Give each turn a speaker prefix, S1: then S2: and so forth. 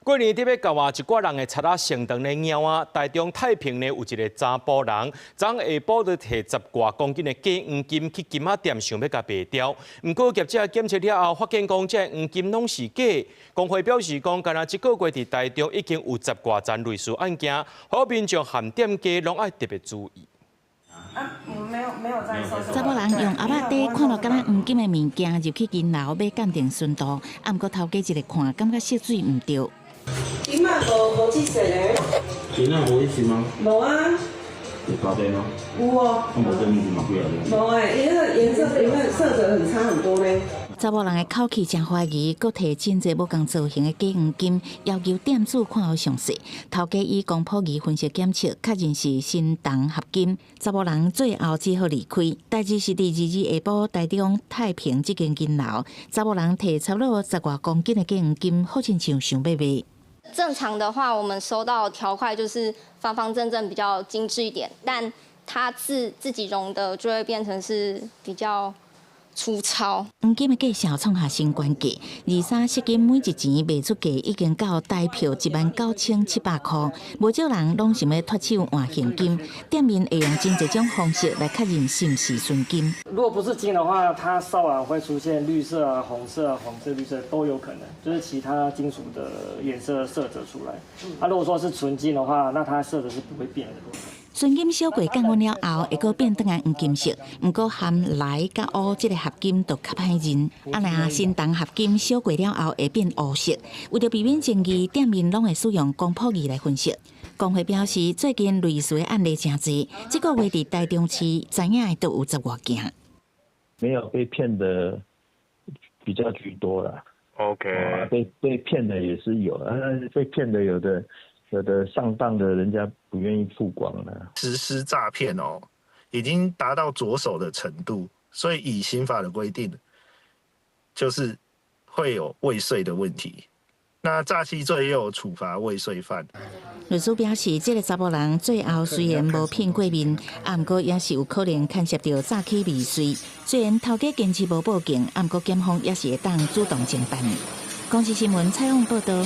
S1: 過年特別到啊，一掛人會賊仔成長的貓仔，台中太平呢有一个查埔人，昨下晡就提十外公斤的假黃金去金仔店想欲共賣掉，毋過業者檢測了後，發現講這黃金攏是假。公會表示講，干焦這個月佇台中已經有十外宗類似案件，予民眾和店家攏愛特別注意。
S2: 查某人用盒仔袋看落敢若黃金的物件入去銀樓欲鑑定純度，啊，毋過頭家一个看，感覺色水毋對。
S3: 金仔無這色咧。
S4: 金仔無這色嗎？
S3: 無啊。
S4: 有咖啡嗎？
S3: 有哦。
S4: 啊，無這物嘛幾仔。
S3: 無欸，伊那個顏色裡面色澤很差很多咧。
S2: 查某人的口氣誠懷疑，閣提真濟無仝造型的假黃金，要求店主看予詳細。頭家以光譜儀分析檢測，確認是鋅銅合金。查某人最後只好離開。代誌是佇二二下晡，台中太平這間銀樓，查某人提差不多十外公斤的假黃金，好親像想欲賣。
S5: 正常的話，我們收到條塊就是方方正正，比較精緻一點，但他自己熔的就會變成是比較粗糙。
S2: 黃金的價數創下新懸價，二三色金每一錢賣出價已經到台票19,700箍，無少人攏想欲脫手換現金。店面會用真濟種方式來確認是毋是純金。
S6: 如果不是金的話，它燒完會出現綠色啊、紅色啊、黃色、綠色都有可能，就是其他金屬的顏色色澤出來。啊，如果說是純金的話，那它色澤是不會變的。
S2: 純金燒過降溫了後，會閣變轉來黃金色。毋過含鐳佮鈷這个合金就較歹認。啊，若鋅銅合金燒過了後會變烏色。為著避免爭議，店面攏會使用光譜儀來分析。公會表示，最近類似的案例誠濟，這個月佇台中市知影的都有十外件。
S7: 沒有被騙的比較居多啦。 被騙的也是有，啊，被騙的有的上當的，人家不願意曝光了。
S8: 實施詐騙哦，已經達到着手的程度，所以以刑法的規定，就是會有未遂的問題。那詐欺罪又有處罰未遂犯。
S2: 律師表示，這个查某人最後雖然無騙過面，啊，毋過也是有可能牽涉著詐欺未遂。雖然頭家堅持無報警，啊，毋過檢方也是會當主動偵辦。公視新聞採訪報道。